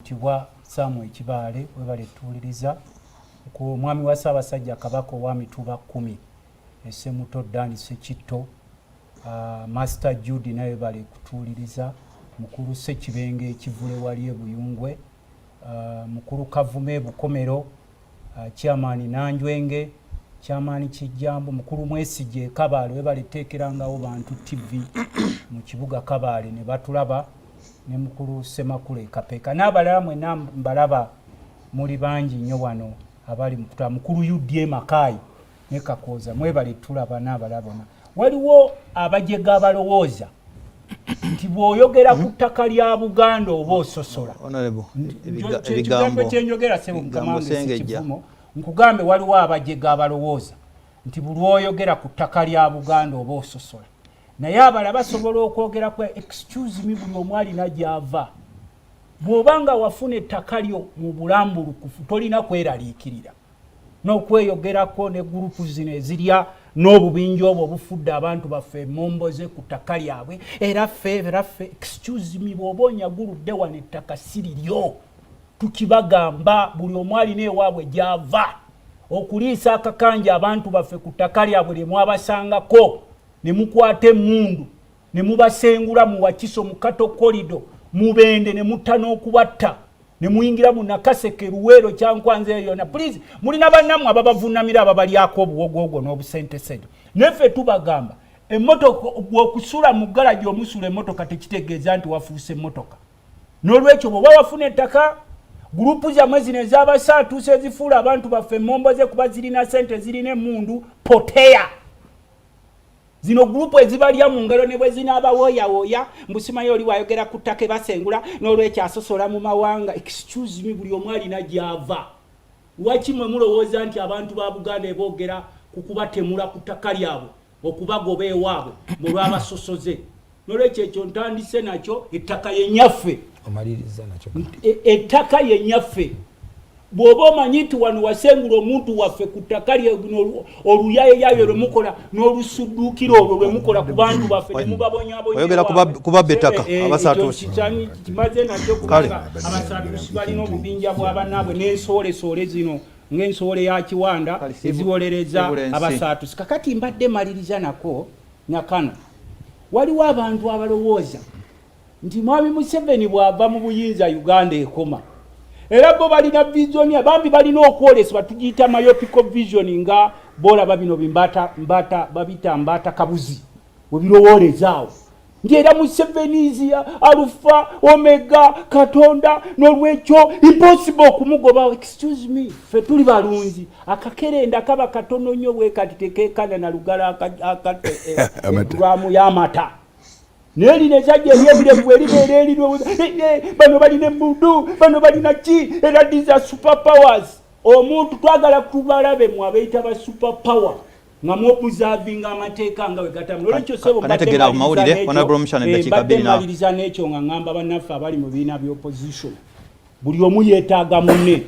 Ayitibwa Samuel Kibaale, webale tuwuliriza. Ku omwami wa Ssaabasajja Kabaka owa Mituba 10 Essemuto Dan Sekitto, Master Jude naye webale kutuwuliriza. Mukulu Ssekibenge Ekivule wali e Buyungwe, Mukulu Kavume Bukomero, Chairman Nanjwenge, Chairman Kijjambu, Mukulu Mwesigye Kabaale, webale teekerangawo Bantu TV mu kibuga Kabaale ne batulaba, ne Mukulu Ssemakula Ekapeeka n'abalala mwenna mbalaba muli bangi nnyo wano abali mu kutula. Mukulu UDA Makaayi ne Kakooza, mwebale tulaba n'abalala bonna. Waliwo abajega abalowooza nti bw'oyogera ku ttaka lya Buganda oba ososola. Honorable, Ekigambo ebigambo kyenjogera, sebo, mukama ebigambo wange, si sengejja. kivumo. Nkugambe, waliwo abajega abalowooza nti buli lwoyogera ku ttaka lya Buganda oba ososola, naye abalala basobola okwogera ku. Excuse me, buli omu alina gy'ava. Bw'oba nga wafuna ettaka lyo mu bulambulukufu, tolina kweraliikirira n'okweyogerako ne gurupu zino ezirya n'obubinja obwo obufudde abantu baffe emomboze ku ttaka lyabwe. Era ffe, era ffe, excuse me, bw'oba onyaguludde wano, ettaka si liryo. Tukibagamba, buli omu alina ewaabwe gy'ava. Okuliisa akakanja abantu baffe ku ttaka lyabwe lye mwabasangako ne mukwata emmundu ne mubasengula mu Wakiso, mu Kato Corridor, mubende ne mutta n'okubatta, ne muyingira mu Nakaseke, Luweero, Kyankwanzi, eyo yonna. Please, mulina bannammwe ababavunamira, ababalyako obuwogwogo n'obusentesente. Naffe tubagamba, emmotoka bw'okusula mu galagi omusula emmotoka tekitegeeza nti wafuuse emmotoka. N'olwekyo bw'oba wafuna ettaka, gurupu zammwe zino ez'abasaatuusa ezifuula abantu baffe emomboze kuba zirina sente, zirina emmundu, poteya. Zino gurupu ezibalya mu ngalo ne bwe zinaabawooyawooya mbusimayo oli wayogera ku ttaka ebasengula, n'olwekyo asosola mu mawanga. Excuse me, buli omu alina gy'ava. Lwaki mwe mulowooza nti abantu ba Buganda eboogera ku kubatemula ku ttaka lyabwe, okubagoba ewaabwe mulwabasosoze? Nolwekyo ekyo ntandise nakyo, ettaka yenyaffe. Omaliriza nakyo. Ettaka yenyaffe. Bw'oba omanyi nti wano wasengula omuntu waffe ku ttaka lye, oluyayeyayo lwe mukola n'olusudduukiro olwo lwe mukola ku bantu baffe ne mubabonyabonya Oyogera ewaabwe. Kubabba ettaka, abasaatuusi. Kimaze nakyo. Kale. Kubanga abasaatuusi balina obubinja bwa bannaabwe n'ensowolesoole zino ng'ensowole ya Kiwanda Kale, eziwolereza sibula ensi. abasaatuusi. Kakati mbadde maliriza nako nakano. Waliwo abantu abalowooza nti Mwami Museveni bw'ava mu buyinza, Uganda ekoma. Era bo balina vision, bambi balina okwolesebwa, tugiyita myopic vision, nga bolaba bino bimbata mbata babita mbata kabuzi webirowoolezaawo nti era Museveni is alpha omega, Katonda, n'olwekyo impossible okumugoba. Excuse me, ffe tuli balunzi, akakerenda kaba katono nnyo bwe kati, tekekana na lugalo Amata. Eduramu y'amata, naye lino ezajja eryebirevu bwe libeera erirwe, bano balina emundu, bano balina ki, era these are super powers. Omuntu twagala kubalabe mu abeeyita ba super power nga muobservinga amateeka nga wegatambula. Olwekyo, sebo, mbadde Kanategeera maliriza amawulire, n'ekyo, Honorable Mushana, eddakiika mbadde bbiri na- maliriza n'ekyo nga ŋŋamba bannaffe abali mu bibiina bya opposition, buli omu yeetaaga munne.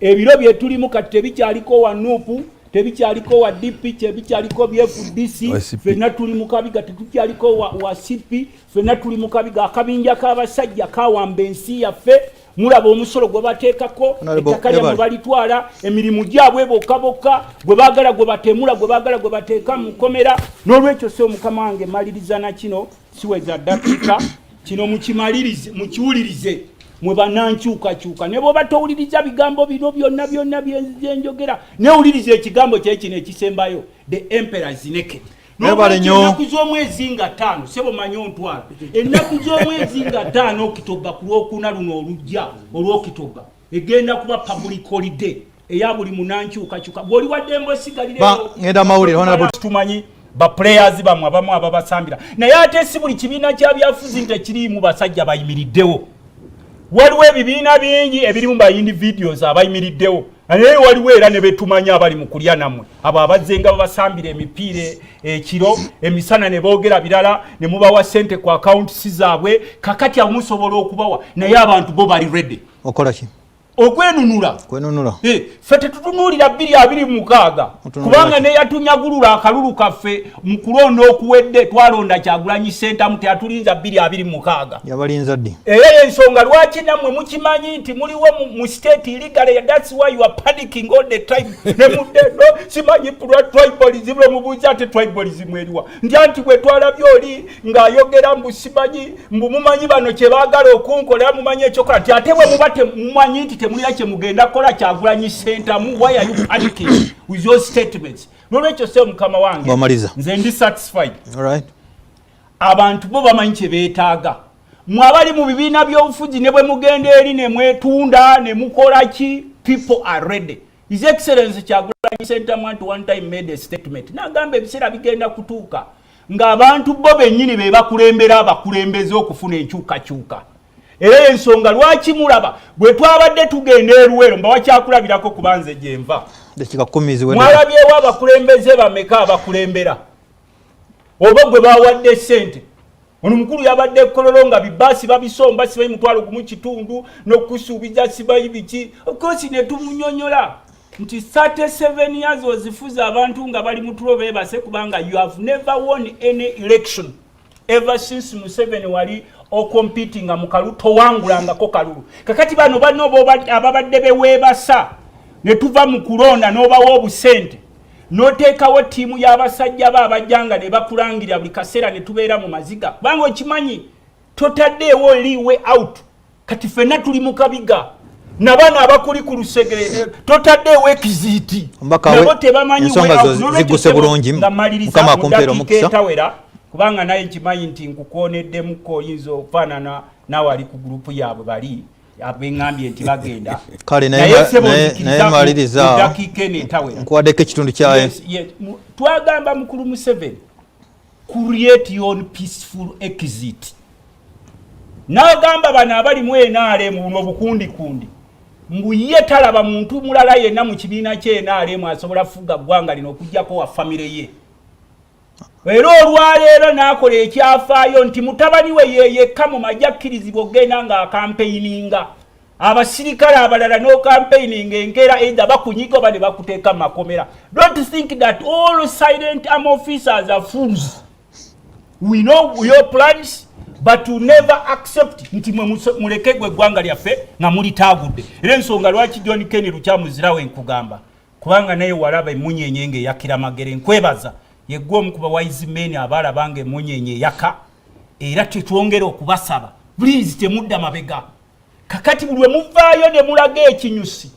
Ebiro bye tulimu kati tebikyaliko wa NUP, tebikyaliko wa DP, tebikyaliko bya FDC. Wa CP. Ffenna tuli mu kabiga. Tetukyaliko wa CP. Ffenna tuli mu kabiga. Akabinja k'abasajja kawamba ensi yaffe. Mulaba omusolo gwe bateekako, Honorable ettaka lyammwe Ebal. balitwala, emirimu gyabwe bokka bokka, gwe baagala gwe batemula, gwe baagala gwe bateeka mu kkomera. N'olwekyo se omukama wange, maliriza na kino, siweza ddakiika. Kino mukimalirize, mukiwulirize mwe banankyukakyuka. Ne bwoba towuliriza bigambo bino byonna byonna byenjogera, newuliriza ekigambo kyekino ekisembayo: the emperor is naked. Mwebale nnyo. Ennaku z'omwezi nga 5, sebo manyi ontwala, ennaku z'omwezi nga 5 Okitoba, ku Lwokuna luno olujja olwokitoba, egenda kuba public holiday eya buli munankyukakyuka. Bw'oli waddembe osigalire. Ngenda mawulire, Honorable. Tumanyi ba players bamwe abamu ababasambira, naye ate si buli kibiina kya byafuzi nti ekiriimu basajja bayimiriddewo. Waliwo ebibiina bingi ebirimu ba individuals abayimiriddewo, naye waliwo era ne betumanyi abali mu kulya nammwe, abo abazzenga babasambira emipiira ekiro, emisana ne boogera birala, ne mubawa ssente ku accounts zaabwe. Kakati abo musobola okubawa, naye abantu bo bali ready. Okola ki? Okwenunula. Kwenunula. Ffe tetutunuulira 2026, Mutunuulira kubanga ki? Neyatunyagulula akalulu kaffe mu kulonda okuwedde, twalonda Kyagulanyi Sentamu, teyatulinza 2026. Yabalinza ddi? Era ensonga lwaki nammwe mukimanyi nti muliwo mu state illegally, that's why you are panicking all the time. Ne mudde no simanyi pulwa tribalism, lwe mubuuza ate tribalism eriwa, nti anti bwe twalabye oli ng'ayogera mbu simanyi, mbu mumanyi bano kye baagala okunkolera, mumanyi ekyokola, nti ate bwe muba temumanyi nti temulina kye mugenda kukola Kyagulanyi Sentamu, why are you panicking with your statements? N'olwekyo se mukama wange, Bw'amaliza. nze ndi satisfied. Alright. Abantu bo bamanyi kye beetaaga. Mwe abali mu bibiina by'obufuzi, ne bwe mugenda eri ne mwetunda ne mukola ki, people are ready. His Excellence Kyagulanyi Sentamu at one time made a statement n'agamba ebiseera bigenda kutuuka ng'abantu bo bennyini be bakulembera abakulembeze okufuna enkyukakyuka. Era ensonga lwaki mulaba bwe twabadde tugenda eruwero, mbawa kyakulabirako kubanze gyenva. Dakiika 10 ziwedde. Mwalabyewo abakulembeze bameka abakulembera oba gwe bawadde sente? Ono mukulu yabadde Kololo nga bibaasi babisomba, simanyi 15,000 n'okusuubiza simanyi biki. Of course ne tumunyonyola nti 37 years ozifuza abantu nga bali mu tulo beebase, kubanga you have never won any election ever since Museveni wali ocompetinga mu kalulu, towangulangako kalulu. Kakati bano bano ababadde beweebasa ne tuva mu kulonda n'obawa obusente n'oteekawo ttiimu y'abasajja be abajjanga ne bakulangirira buli kaseera ne tubeera mu maziga, kubanga okimanyi totaddeewo leeway out. Kati ffenna tuli mu kabiga nabano abakuli ku lusegere, totaddeewo exit. Omubaka we, Nabo tebamanyi ensonga way out. zo N'olwekyo zigguse ssebo, bulungi. nga mmaliriza Mukama mu akumpeere ddakiika omukisa. etawera, kubanga naye nkimanyi nti nkukooneddemuko, oyinza okufaanana naawe ali ku gurupu yaabwe bali abeŋŋambye nti bagenda. Kale, Naye ssebo, nzikiriza naye maliriza. mu ddakiika eno etawera. Nkuwaddeko ekitundu kyayo. Yes. Twagamba mukulu Museveni, create your own peaceful exit. N'agamba bano abali mu NRM, buno obukundikundi, mbu ye talaba muntu mulala yenna mu kibiina kye NRM asobola fuga ggwanga lino okugjako wa famire ye. Era olwaleero n'akola ekyafaayo nti mutabani we ye yekka mu majje akkirizibwa okugenda ng'acampaigninga. Abasirikale abalala n'ocampaigninga enkeera either bakunyiga oba ne bakuteeka mu makomera. Don't think that all silent army officers are fools. We know your plans, but to never accept nti mwe muleke gwe eggwanga lyaffe nga mulitaagudde. Era ensonga lwaki John Ken Lukyamuzirawe nkugamba, kubanga naye walaba emunyenye ng'eyakira Magere. Nkwebaza yeggwe omu ku ba wise men abaalaba nga emunyenye eyaka, era tetwongera okubasaba, please temudda mabega. Kakati buli lwe muvaayo ne mulaga ekinyusi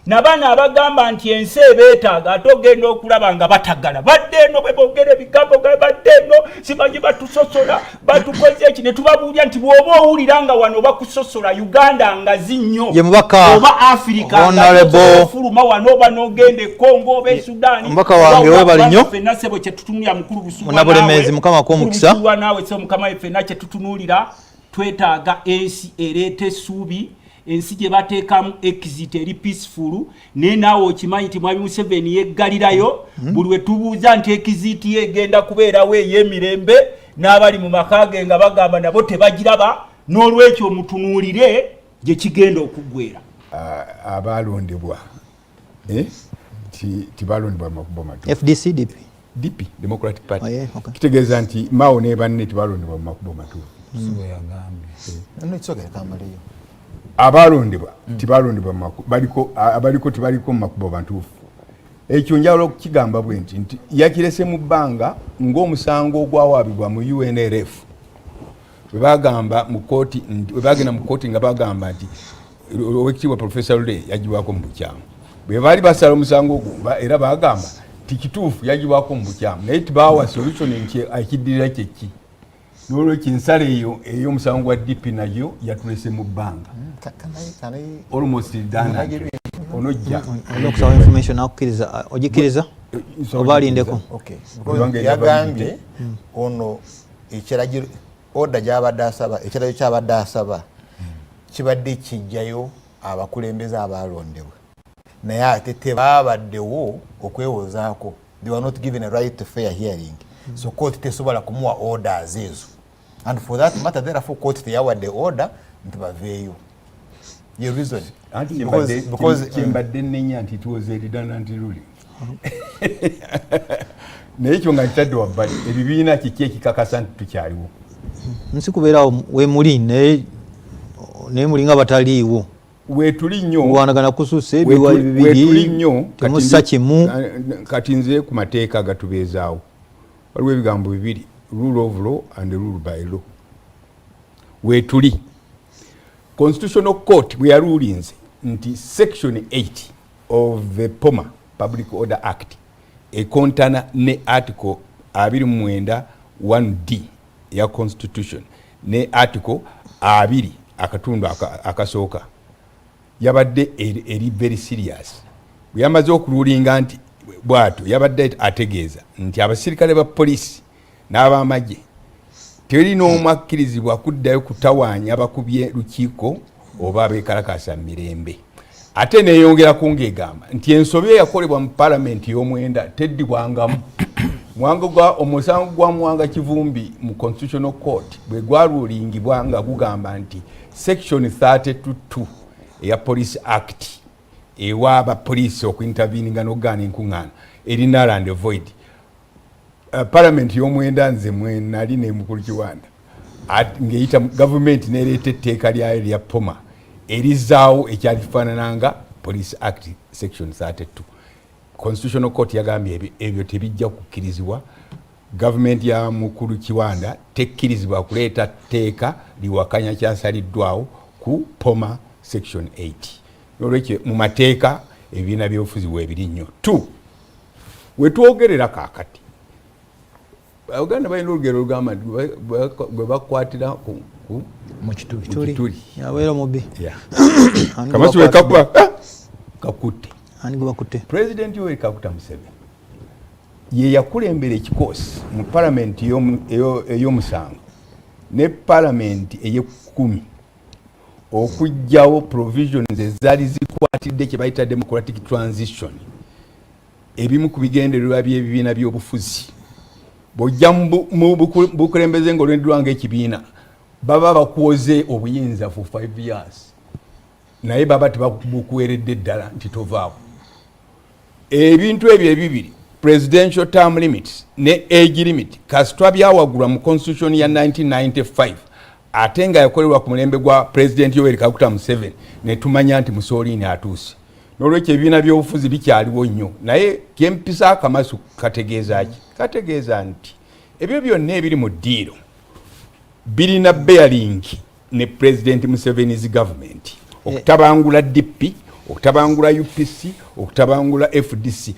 nabaana abagamba nti ensi ebeetaaga, ate ogenda okulaba nga batagala badde eno bwe boogera ebigambo nga badde eno simanyi batusosola, batukoze eki, ne tubabuulira nti bw'oba owulira nga wano bakusosola, Uganda ngazi nnyo. Ye mubaka oba Afirika Honorable fuluma wano oba n'ogenda e Congo oba e Sudaani. Omubaka wange, weebale nnyo. Ffenna ssebo kyetutunulira, mukulu Busubwa Munnabulemeezi, naawe, Mukama akuwe Mukulu omukisa. Busubwa naawe ssebo, mukama we, ffenna kyetutunuulira, twetaaga ensi ereeta essuubi, ensi gye bateekamu exit eri peaceful. Naye naawe okimanyi nti mwami Museveni yeggalirayo. Buli we tubuuza nti exit ye egenda kubeerawo ey'emirembe, n'abali mu maka ge nga bagamba nabo tebagiraba. N'olwekyo omutunuulire gye kigenda okuggwera. Abalondebwa, eh? Tibalondebwa mu makubo matuufu. FDC, DP? DP, Democratic Party. Oh, yeah, okay. Kitegeeza nti Mao ne banne tibalondebwa mu makubo matuufu. No, it's okay, kamaleyo. Abalondebwa tibalondebwa mu baliko abaliko tibaliko mu makubo matuufu. Ekyo njagala okukigamba bwe nti nti yakirese mu bbanga ng'omusango ogwawaabibwa mu UNLF, bwe bagamba mu kooti bwe bagenda mu kooti nga bagamba nti Owekitiibwa Profesa Lule yagibwako mu bukyamu. Bwe baali basala omusango ogwo, era bagamba ti kituufu yagibwako mu bukyamu, naye tibawa solution nti ekiddirira kyeki. N'olwekyo ensala eyo ey'omusango gwa DP nayo yatulese mu bbanga. Can I Almost done. Onojja. Olina okusaba information, akukkiriza, ogikkiriza oba alindeko? Okay. Kubanga Yagambye ono ekiragiro, order gyabadde asaba, ekiragiro kyabadde asaba kibadde kijjayo abakulembeze abalondebwa, naye ate tebabaddewo okwewozaako. They were not given a right to fair hearing, so court tesobola kumuwa orders ezo. And for that matter, therefore court teyawadde order nti baveeyo. Ye reason. Anti kyembadde nnenya nti it was a redundant ruling. Naye ekyo nga kitadde wabbali, ebibiina kiki ekikakasa nti tukyaliwo? Nsi kubeerawo wemuli, naye mulinga bataliiwo. Wetuli nnyo. Kulwanagana kususse, ebiwayi Wetuli bibiri, nnyo. Temussa kimu. Kati nze ku mateeka agatubeezaawo waliwo ebigambo bibiri, rule of law and rule by law. Wetuli Constitutional Court bwe yarulinze nti section 8 of the POMA, Public Order Act, ekontana ne article 29 1D ya Constitution ne article 2 akatundu akasooka, yabadde eri very serious. Bwe yamaze okululinga nti bwatyo, yabadde ategeeza nti abasirikale ba poliisi n'abamagye teri n'omu akkirizibwa kuddayo kutawaanya abakubye lukiiko oba abeekalakasa mu mirembe. Ate neeyongerako ng'egamba nti ensobi eyakolebwa mu palamenti y'omwenda teddibwangamu. Omusango gwa Muwanga Kivumbi mu Constitutional Court bwe gwalulingibwa nga gugamba nti section 32 eya Police Act ewa abapoliisi okuinterveninga n'okugaana enkuŋŋaana eri null and void, Parliament y'omwenda, nze mwenali ne mukulu Kiwanda, ng'eyita gavumenti nereeta etteeka lyayo lya POMA erizaawo ekyali kifaanananga Police Act section 32, Constitutional Court yagambye ebyo tebijja kukkirizibwa. Gavumenti ya mukulu Kiwanda tekkirizibwa kuleeta tteeka liwakanya kyasaliddwawo ku POMA section 8. Nolwekyo mu mateeka ebibiina byobufuzi weebiri nnyo. T wetwogerera kaakati, Abaganda balina olugero olugamba nti gwe bakwatira mu kituli. Mu kituli. Yabeera mubbi. Ani Kamasu gwe wekakuba kakutte. Ani gwe bakutte? President Yoweri Kaguta Museveni ye yakulembera ekikoosi mu palamenti ey'omusanvu ne palamenti ey'ekkumi okuggyawo provisions ezaali zikwatidde kye bayita democratic transition, ebimu ku bigendererwa by'ebibiina by'obufuzi. Bw'ojja mu bukulembeze ng'olwendirwa ng'ekibiina, baba bakwoze obuyinza for 5 years, naye baba tebabukuweredde ddala nti tovaawo. Ebintu ebyo ebibiri, presidential term limits ne age limit, kasitwa byawagulwa mu Constitution ya 1995, ate nga yakolerwa ku mulembe gwa President Yoweri Kaguta Museveni, ne tumanya nti Mussolini atuuse. Nolwekyo ebibiina byobufuzi bikyaliwo nnyo, naye kyempisa akamasu kategeeza ki? Kategeeza nti ebyo byonna ebiri mu ddiiro birina bearing ne President Museveni's government, okutabangula DP, okutabangula UPC, okutabangula FDC.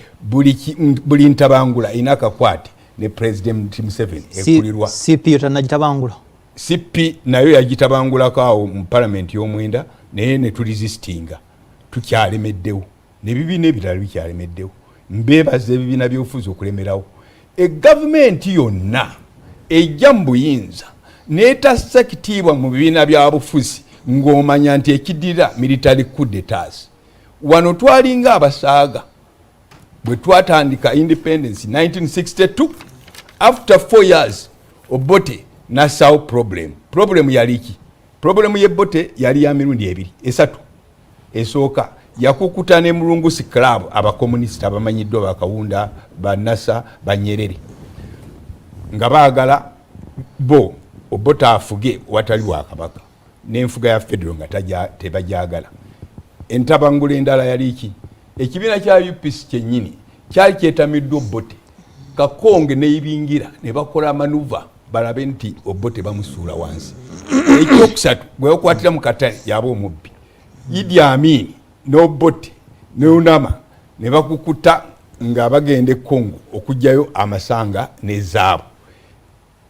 Buli ntabangula erina akakwate ne President Museveni ekulirwa. CP yo tannagitabangula? CP nayo yagitabangulako awo mu palamenti y'omwenda, naye ne turesistinga, tukyalemeddewo, nebibiina ebirala bikyalemeddewo. Mbeebaza ebibiina byobufuzi okulemerawo. Egavumenti yonna ejja mu buyinza n'etassa kitiibwa mu bibiina bya bufuzi, ng'omanya nti ekiddirira military coup d'etats. Wano twalinga abasaaga bwe twatandika independence 1962. After 4 years Obote nassawo problem. Problem yali ki? Problem y'Obote yali ya mirundi ebiri, esatu. Esooka, yakukuta ne Mulungusi Club, abakomunisita abamanyiddwa, Bakawunda, Banasa, Banyerere, nga baagala bo Obote afuge watali bwakabaka n'enfuga ya federal nga tebajagala. Entabangula endala yali ki? Ekibiina kya UPC kyennyini kyali kyetamiddwa Obote. Kakonge neibingira ne bakola maneuver balabe nti Obote bamusuula wansi. Ekyokusatu, gwe bakwatira mu katale yaba omubbi. Idi Amin n'Obote neunama ne bakukuta nga bagenda e Congo okugjayo amasanga nezaabu.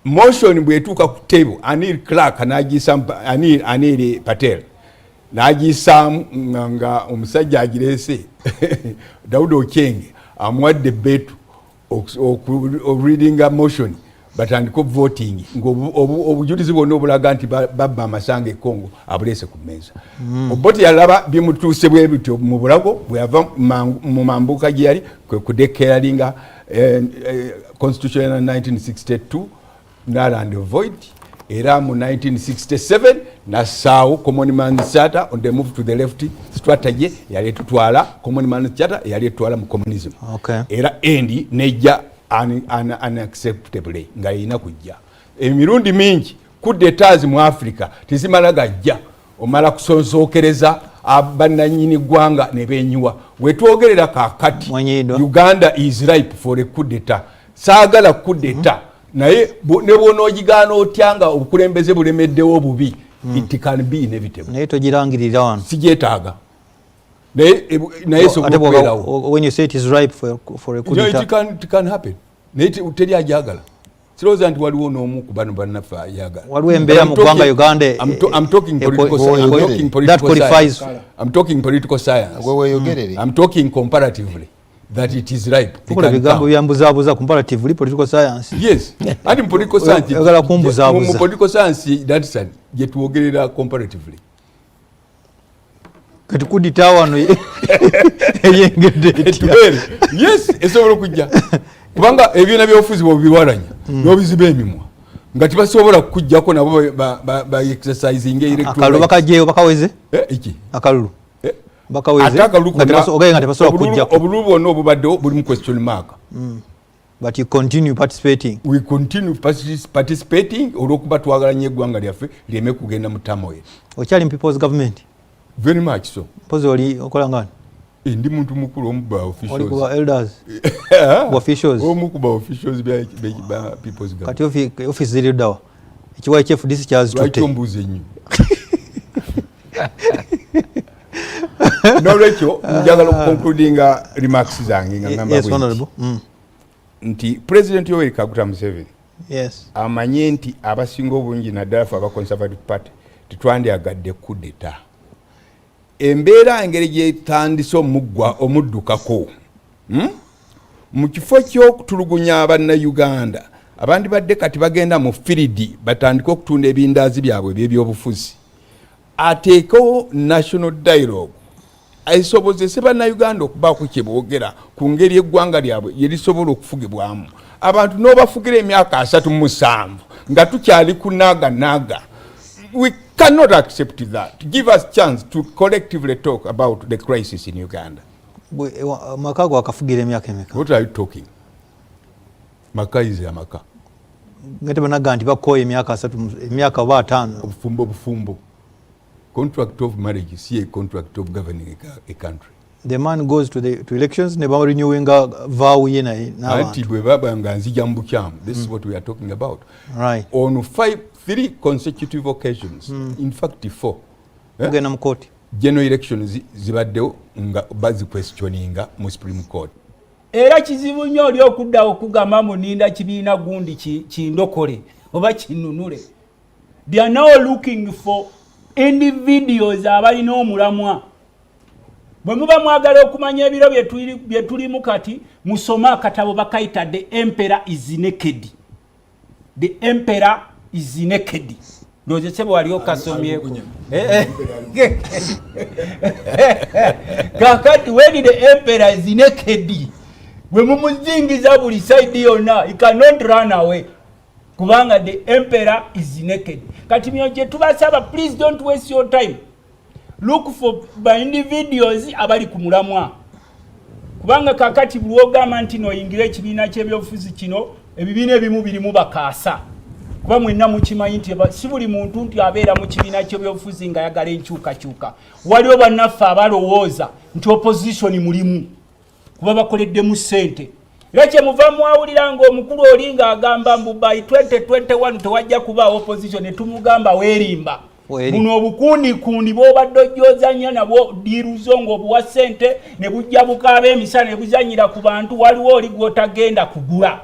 Motion bwetuuka ku table, Anil Clark nagiyisa, Anil Patel n'agiyisaamu nga omusajja agireese Daudi Ochenge amuwadde betu oreadinga motion batandike voting, ngaobujulizi bwonna obulaga nti babba amasanga e Congo abuleese ku mmeeza. Obote yalaba bimutuuse bwe bityo mu bulago, bwe yava mu mambuka gye yali kwe kudeclaringa constitution ya 1962 null and void. Era mu 1967 nassaawo Common Man's Charter on the move to the left strategy, yali etutwala, Common Man's Charter yali etutwala mu communism. Era endi nejja unacceptably nga erina kujja. Emirundi mingi coup d'etats mu Africa tezimala gajja, omala kusonsookereza bannanyini ggwanga ne benyiwa. Wetwogerera kakati, Mwenyiddwa. Uganda is ripe for a coup d'etat. Saagala coup d'etat, naye ne bw'onoogigaana otya nga obukulembeze bulemeddewo bubi, it can be inevitable. Naye togirangirira wano. Sigyetaaga, naye naye Ate esobola okubeerawo. When you say it is ripe for a coup No, it d'etat. can happen, naye teri ajagala. Sirowooza nti waliwo n'omu ku bano bannaffe ayagala. Waliwo embeera mu ggwanga Uganda I'm talking political, I'm talking that political qualifies. science. I'm talking political science. Gwe weeyogerere. I'm talking comparatively that it is ripe. It Tukola can bigambo come. byambuzaabuza, comparatively, political science. Yes, anti mu political science, Oyagala kumbuzaabuza. mu political science, that's gye twogerera comparatively. Kati coup d'etat wano eyengedde etya? Tubeere, yes, esobola okujja kubanga ebyona byobufuzi bwobiwalanya n'obiziba emimwa nga tebasobola kukujjako, nabo ba exercising electoral Akalulu rights. bakajjeyo, bakaweze? Eh, iki? Akalulu Eh, bakaweze ate akalulu nga ogaye nga tebasobola kukujjako. Obululu bwonna obubaddewo bulimu question mark. But you continue participating. We continue participating olwokuba twagala nnyo eggwanga lyaffe lireme kugenda mu turmoil. Okyali mu People's Government? Very much so. Mpozi oli okola ngani? Eh, ndi muntu mukulu, omu ba Oli officials. kuba elders, ku officials? Omu ku ba officials ba People's Government. Kati office ziri ddawa? Ekiwayi kya FDC Lwaki kyazitutte. ombuuza ennyo? Nolwekyo njagala okuconcludinga remarks zange nga ngamba Yes, bwe nti, honorable. Nti President Yoweri Kaguta Museveni amanye nti abasinga obungi, naddala fe aba Conservative Party, tetwandyagadde coup d'etat. Embeera engeri gyetandise omuggwa omuddukako, Mu kifo ky'okutulugunya Bannayuganda abandi badde kati bagenda mu field batandike okutunda ebindaazi byabwe ebyebyobufuzi, ateekewo national dialogue esobozese Bannayuganda okubaako kye boogera ku ngeri eggwanga lyabwe ye lisobola okufugibwamu. Abantu n'obafugira emyaka 37 nga tukyali kunaaganaga, we cannot accept that. Give us chance to collectively talk about the crisis in Uganda. Maka go akafugira emyaka emeka? What are you talking? Maka is amaka. Nga tebanaga nti bakooye emyaka 30, emyaka oba 50. Obufumbo bufumbo. Contract of marriage si a contract of governing a country. The man goes to elections ne barenewinga vow ye naye Anti n'abantu. Bwe baba nga nzija mu bukyamu, this is what we are talking about. On five, three consecutive occasions, in fact four, eh? Mugenda mu kooti. General elections zibaddewo nga baziquestioninga mu Supreme Court. Era kizibu nnyo oli okuddawo okugamba muninda kibiina gundi kindokole oba kinunule. They are now looking for individuals abalina omulamwa. Bwe muba mwagala okumanya ebiro bye tulimu kati, musome akatabo bakayita The Emperor Is Naked. The Emperor Is Naked, ndowooza sebe wali okasomyeko. Eh, eh. Kakati when the emperor is naked, bwe mumuzingiza buli side yonna, he cannot run away kubanga the emperor is naked. Kati myo gye tubasaba, please don't waste your time. Look for by individuals abali ku mulamwa, kubanga kakati buli wogamba nti noyingira ekibiina ky'ebyobufuzi kino, ebibiina ebimu birimu bakaasa, kuba mwenna mukimanyi nti si buli muntu nti abeera mu kibiina ky'ebyobufuzi ng'ayagala enkyukakyuka. Waliwo bannaffe abalowooza nti opposition mulimu kuba bakoleddemu ssente, era kyemuva mwawulira ng'omukulu oli ng'agamba mbu by 2021 tewajja kubaawo opposition, ne tumugamba weerimba. Weeri. Buno obukundikundi bw'obadde ojjozanya nabwo diruzo ng'obuwa ssente ne bujja bukaaba emisana ne buzanyira ku bantu. Waliwo oli gw'otagenda kugula,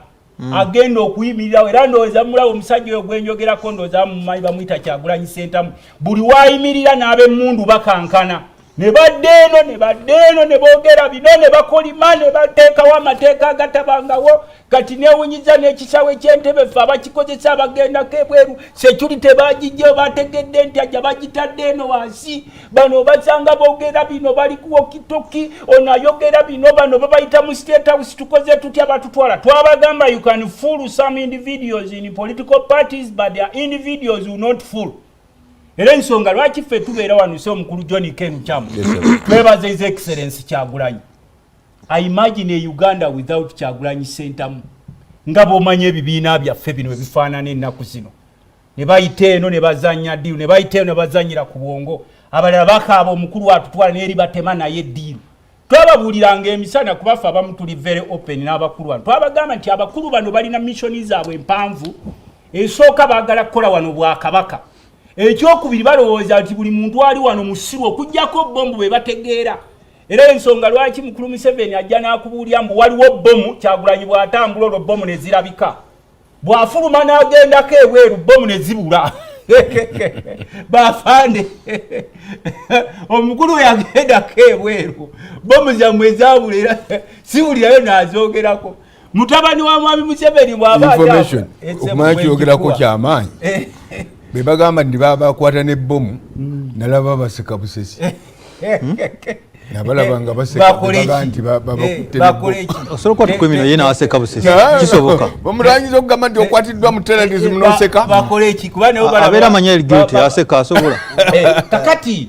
agenda okuyimirirawo. Era ndowooza mulaba omusajja oyo gwenjogerako, ndowooza mumanyi, bamuyita Kyagulanyi Sentamu. Buli wayimirira n'ab'emmundu bakankana. Ne badda eno, ne badda eno, ne boogera bino, ne bakolima, ne bateekawo amateeka agatabangawo. Kati newunyiza n'ekisawe ky'Entebe, ffe abakikozesa abagendako ebweru, security bagijjeyo, bategedde nti ajja, bagitadde eno wansi. Bano basanga boogera bino, bali ku walkie-talkie, ono ayogera bino, bano babayita mu State House, tukoze tutya, batutwala. Twabagamba, you can fool some individuals in political parties, but their individuals will not fool. Era ensonga lwaki ffe tubeera wano, se omukulu John Ken Kyamu, twebaza His Excellence Kyagulanyi. I imagine a Uganda without Kyagulanyi Sentamu. Nga bw'omanyi ebibiina byaffe bino ebifaanana ennaku zino, ne bayita eno ne bazanya deal, ne bayita eno ne bazanyira ku bwongo, abalala bakaaba omukulu atutwala n'eri batema naye deal. Twababuuliranga emisana, kubaffe abamu tuli very open n'abakulu bano. Twabagamba nti abakulu bano balina mission zaabwe empanvu. Esooka, baagala kukola wano bwakabaka. Ekyokubiri, balowooza nti buli muntu ali wano musiru okugjako bomu bwe bategeera. Era ensonga lwaki mukulu Museveni ajja n'akubuulira mbu waliwo bomu, Kyagulanyi bw'atambula olwo bomu ne zirabika, bw'afuluma n'agendako ebweru bomu ne zibula. Bafande, omukulu we yagendako ebweru bomu zammwe zabula, era siwulirayo n'azoogerako. Mutabani wa mwami Museveni bw'aba Information okumanya kyogerako kyamaanyi. Bwe bagamba nti babakwata n'ebbomu, nalaba baseka busesi, nabalaba nga baseka nti babakutte. Osobola okukwata ku emino ye nawaseka busesi, kisoboka? Bamulangiza okugamba nti okwatiddwa mu terrorism noseka. Abeera amanya guilty, aseka asobola. Kakati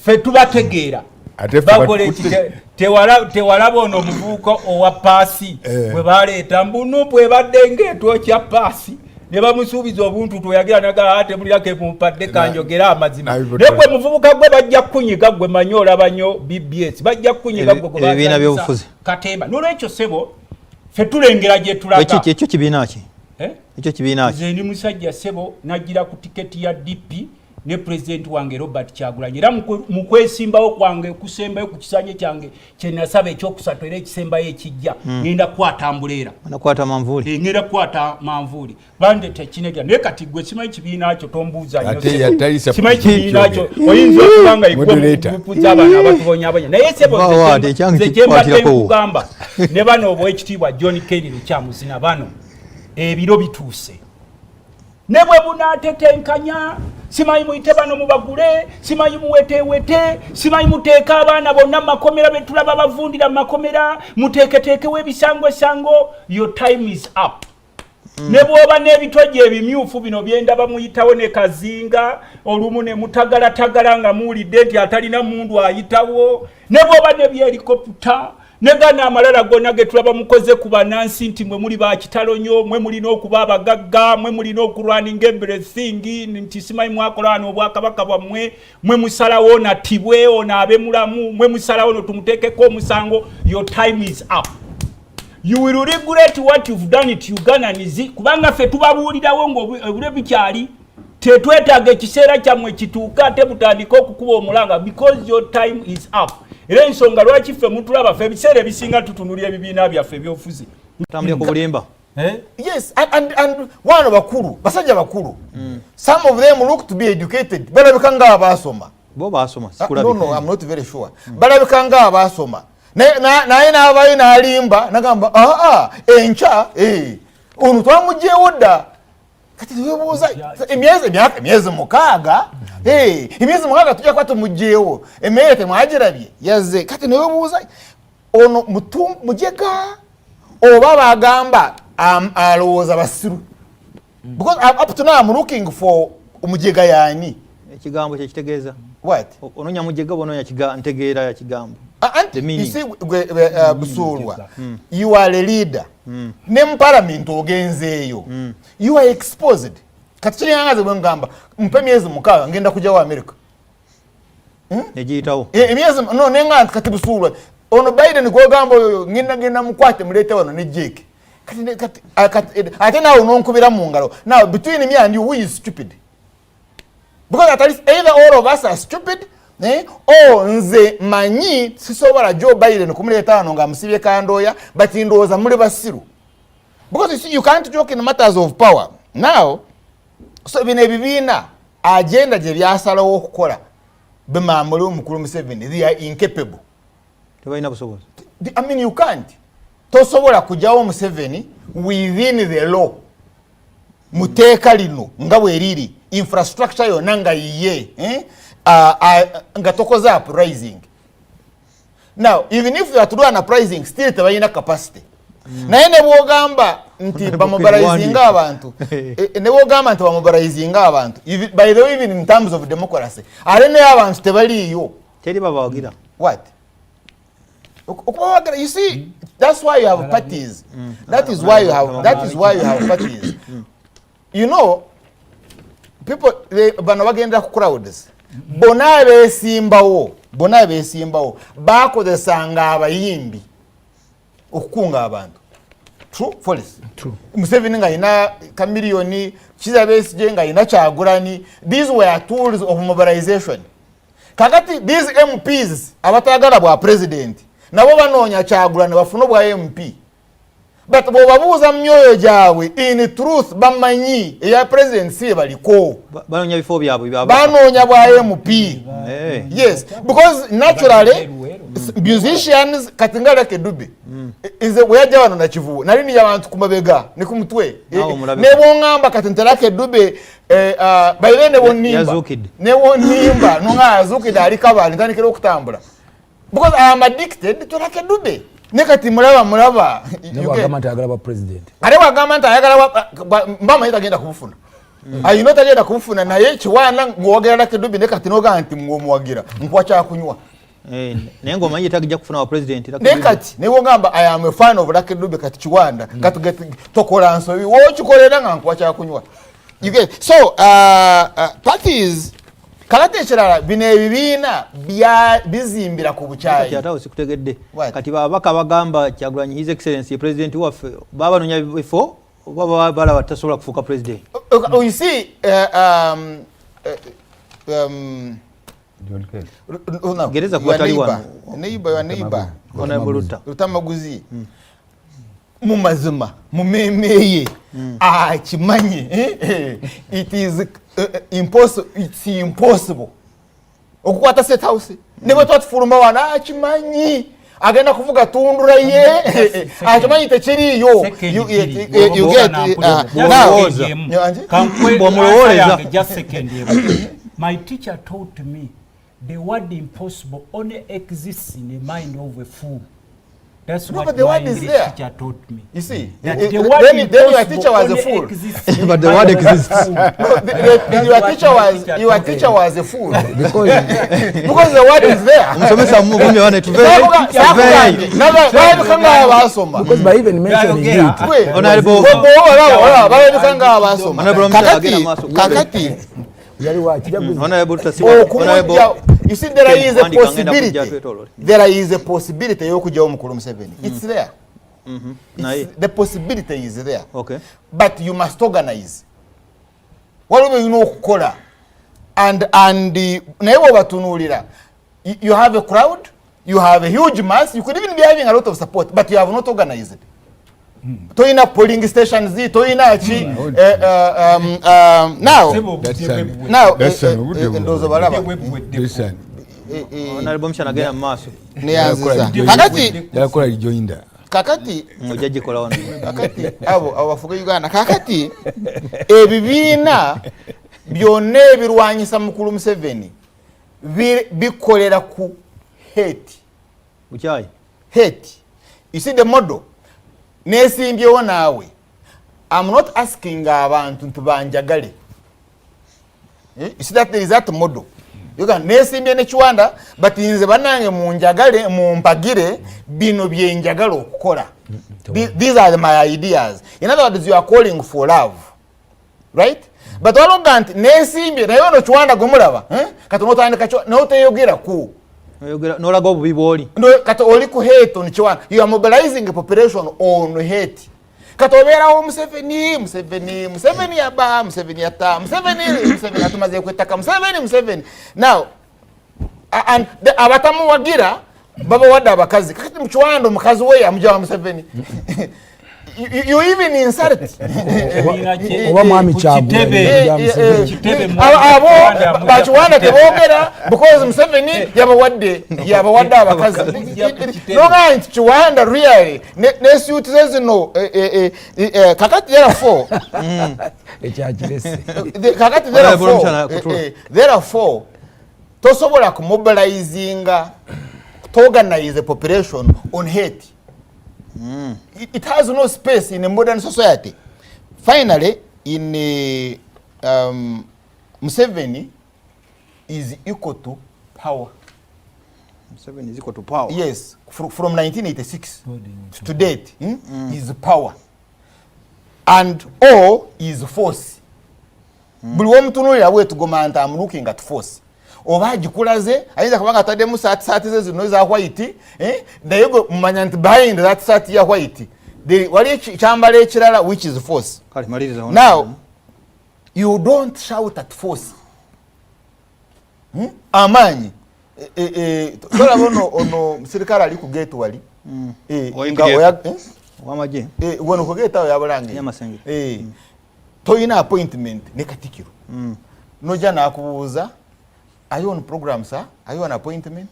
ffe tubategeera. Tewalaba ono omuvubuka owa paasi bwe baleeta mbu NUP ebadde ngaetwokya paasi, ne bamusuubiza obuntu tweyagira naga temulira kemumpadde kanjogere amazima. Naye gwe muvubuka gwe bajja kukunyiga, gwe manyi olaba nnyo BBS, bajja kukunyiga gwe. Ebibiina byobufuzi. Katemba. Nolwekyo sebo, ffe tulengera gye tulaga. Ekyo kibiina ki? Eh? Ekyo kibiina ki? Nze ndi musajja sebo, najjira ku tiketi ya DP ne pulezidenti wange Robert Kyagulanyi. Era mu kwesimbawo kwange okusembayo ku kisanja kyange kyenasaba ekyokusatu era ekisembayo ekijja, ngenda kukwata umbrella. Nakwata manvuuli. Eh, ngenda kukwata manvuuli, bandeta ekinegera. Naye kati gwe simanyi kibiina kyo, tombuuza nnyo. Ate yatalisa. Simanyi kibiina kyo, oyinza okuba nga Moderator. igwe z'abantu abatubonyabonya. Naye sebo, Vaawo ate, ekyange nze kyembadde kikwatirako wo. nkugamba ne bano obwekitiibwa John Ken Lukyamuzi, bano ebiro bituuse ne bwe bunaatetenkanya, simanyi muyite bano mubagule, simanyi muwetewete, simanyi muteeke abaana bonna mumakomera betulaba bavundira mu makomera, muteeketeekewo ebisangosango. Your time is up. Ne bw'oba n'ebitogi ebimyufu bino byendaba muyitawo ne kazinga olumu ne mutagalatagala nga muwulidde nti atalina mundu ayitawo, ne bw'oba ne byelikopita ne gano amalala gonna ge tulaba mukoze ku bannansi nti mwe muli bakitalo nnyo, mwe mulina okuba abagagga, mwe mulina okulwaninga everything, nti simanyi mwakola wano obwakabaka bwammwe, mwe musalawo natibwe ono abe mulamu, mwe musalawo no tumuteekeko omusango. Your time is up. You will regret what you've done it Ugandans, kubanga ffe tubabuulirawo ngaobule bikyali. Tetwetaaga ekiseera kyammwe kituuke ate mutandike okukuba omulanga, because your time is up. Era ensonga lwaki ffe mutulaba ffe ebiseera ebisinga tutunulira ebibiina byaffe ebyobufuzi. Tambulira ku bulimba. Eh? Yes, and wano bakulu, basajja bakulu, some of them look to be educated, balabika nga abasoma. Bo basoma? Ah, no, sikulabika. No, I'm not very sure. Balabika nga abasoma, naye n'avaayo n'alimba nagamba aa enkya, eh, ono twamugyewo dda. Kati twebuuza emyezi, emyaka, emyezi 6, eh, emyezi 6 tujja kuba tumugyewo, emmere temwagirabye yazze. Kati newebuuza ono mujega oba bagamba alowooza basiru, because up to now I'm looking for omujega yaani. Ekigambo kyekitegeeza. What? Onoonya mujega oba onoonya ntegeera ya kigambo? Anti The meaning. You see, gwe, Busulwa, you are a leader ne mu parliament ogenzeeyo, you are exposed. Kati kiringangaze bwe ngamba mpe emyezi 6 ngenda kujjawo America. Negiyitawo. Emyezi no nenga nti kati Busulwa ono Biden gwogamba oyo ngenda ngenda mukwate muleete wano ne Jake. Kati kati kati, ate naawe nonkubira mu ngalo. Now between me and you, who is stupid? Because at least either all of us are stupid, eh, or nze manyi sisobola Joe Biden kumuleeta wano nga musibye kandooya, but ndowooza muli basiru, because you see, you can't joke in matters of power now. So bino ebibiina agenda gye byasalawo okukola. Bemamule omukulu Museveni, they are incapable. Tebalina busobozi. I mean, you can't, tosobola kujjawo Museveni within the law, mu tteeka lino nga bwe riri, infrastructure yonna nga yiye, eh? Nga tokoze uprising. Now, even if you are to do an uprising, still tebalina capacity. Naye ne bwogamba nti bamobilizinga abantu, ne bwogamba nti bamobilizinga abantu, by the way, even in terms of democracy, ate naye abantu tebaliiyo. Teri babawagira. What? Okubawagira, you see, that's why you have parties. That is why you have parties. People, bano bagendera ku crowds. Bonna abeesimbawo bakozesanga abayimbi okukunga abantu. True, false? True. Museveni ng'alina Chameleone, Kizza Besigye ng'alina Kyagulanyi. These were tools of mobilization. Kakati these MPs abatayagala bwa president nabo banoonya Kyagulani bafune obwa MP, but bw'obabuuza mu myoyo gyabwe, in truth bamanyi eya president si baliko. Banoonya bifo byabwe. Banoonya bwa MP. Yes, because naturally musicians, kati nga Lucky Dube, nze bwe yajja wano nakivubo nali niya abantu ku mabega ne ku mutwe. Naawe omulabe. Ne bwoŋŋamba kati nti Lucky Dube, baire ne bwonnimba Yazuukidde. Ne bwonnimba nonga yazuukidde, ali Kabale, ntandikira okutambula because I am addicted to Lucky Dube. Ne kati mulaba. Ne bwagamba nti ayagala bwa president. Ate bwagamba nti ayagala mba manyi tagenda kubufuna, ayina tagenda kubufuna, naye kiwaana ng'owagera Lucky Dube ne kati nogamba nti ng'omuwagira nkuwa kyakunywa. Eh, naye ng'omanyi tagijja kufuna wa president. Naye kati newogamba I am a fan of Lucky Dube, kati kiwanda kati tokola nsobi wokikolera nga nkuwa kyakunywa. You get? So parties, kakati ekirala, bino ebibiina bizimbira ku bukyayi. Kati ate sikutegedde. What? Kati babaka bagamba Kyagulanyi, His Excellency president waffe, baba banoonya bifo oba baba balaba tasobola kufuuka president? You see, John Kerry. No, Gereza your kuba tali neighbor, wano. neighbor, your neighbor. Honorable Lutta. Lutamaguzi, mu mazima mu meeme ye akimanyi, it is impossible, it's impossible okukwata State House. Ne bwe twatufuluma wano, akimanyi agenda kuvuga tundura ye, akimanyi tekiriiyo. You get, now- Bw'omulowooza. Just second emu. My teacher taught me the word impossible only exists in the mind of a fool. That's No, what but the my word is English there. teacher taught me. You see, That the word then your impossible teacher was a only fool. exists in But the mind word of a exists. fool. No, That's your what teacher my was teacher your taught me. teacher was a fool Because because the word is there. Omusomesa mugumye wane tuveeyo. Balabika nga abasoma. Because by even mentioning Yeah, it, Gwe, Honorable- balabika nga abasoma. Honorable Musa, Kakati agenda maaso. kakati yali wa kijaguzo. Honorable Lutta si okumujja, you see, there is a Wandika, ngenda kujja possibility, twetooloole. there is a possibility ey'okugyawo omukulu Museveni. It's there. Naye The possibility is there, but you must organize. Waliwo byolina okukola and naye bwobatunuulira, you have a crowd, you have a huge mass, you could even be having a lot of support, but you have not organized. Toyina polling stations, toyina ki. Now now That's an obudde ndowooza balaba. Listen, Honorable Musa, agenda mu maaso. Neyanziza. Kakati yakola rejoinder. Kakati ojja gikola wano. Kakati abo bafuga Uganda. Kakati ebibiina byonna ebirwanyisa mukulu Museveni bikolera ku hate. Bukyayi. Hate. You see the model, nesimbyewo naawe, I'm not asking abantu nti banjagale. You see that there is that model. Nesimbye nekiwanda, but nze bannange munjagale, mumpagire, bino byenjagala okukola. These are my ideas. In other words, you are calling for love, right? But waloga nti nesimbye naye ono Kiwanda gwemulaba, eh? Kati notandika noteyogeraku. Nolaga obubi bwoli. Kati oli ku hate on Kiwanda. You are mobilizing a population on hate. Kati obeerawo Museveni, Museveni, Museveni yaba, Museveni yatta, Museveni, Museveni atumaze kwettaka, Museveni, Museveni. Now and abatamuwagira babawadde abakazi. Kakati mukiwanda omukazi we yamujawa Museveni. You even insult. Oba mwami Ku Kyagulanyi, kitebe. bya Museveni. Kitebe Abo Kiwanda bakiwanda amujja ku teboogera because Museveni yabawadde abakazi. Amujja ku kitebe. Nogaa nti Kiwanda really ne suit ze zino, kakati therefore Ekyakirese. Kakati Honorable therefore Omukyala Kutula. Therefore tosobola kumobilizinga, to organize a population on hate. It has no space in a modern society. Finally, in Museveni is equal to power. Museveni is equal to power. Yes, from 1986 to date, is power and all is force. Buli womutunuulira bwetugoma nti am looking at force, oba agikulaze ayinza kubanga ataddemu saati, saati ze zino eza white, eh? Naye gwe mumanya nti behind that saati ya white wali ekyambalo ekirala which is force. Kale maliriza. Now you don't shout at force. Amaanyi. Tolaba ono musirikale ali ku gate wali. Owa nga UPDF. eh? Owamagye. Wano ku gate awo yabulange. Y'amasengere. Toyina appointment ne katikiro, nojja nakubuuza, "Are you on program, sir? Are you on appointment?"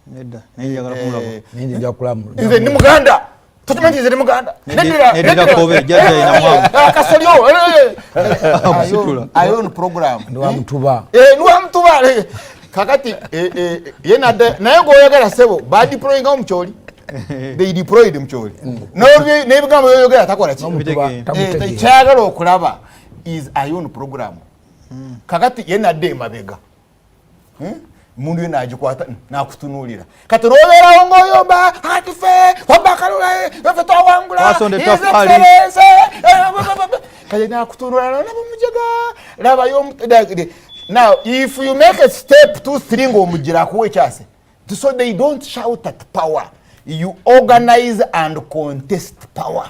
Nedda, naye njagala kumulaba. Naye nze nja kulamu. Nze ndi muganda, tokimanyi nti nze ndi muganda? Neddira. Neddira Kobe, jjajja ina mwangu. Kasolyo. Amusitula. Are you on program? Ndi wa mutuba. Niwamutuba. Kakati ye nadda naye gweoyagala sebo badeployingawo mukyoli, they deployed mukyoli. N'ebigambo byoyogera takola ki? N'omutuba Bitegeera. tamutegeera. Kyayagala okulaba is ayon program. Kakati ye nadda emabega. Mundu ye nagikwata nakutunuulira. Kati lwobeerawo ngaoyomba ati fe wabba akalula, ffe twawangula. Twasonda His ettoffaali. Excellency, kati nakutunula, laba omujega, labayo. Now if you make a step two three ng'omugira akuwa ekyase. So they don't shout at power, you organize and contest power.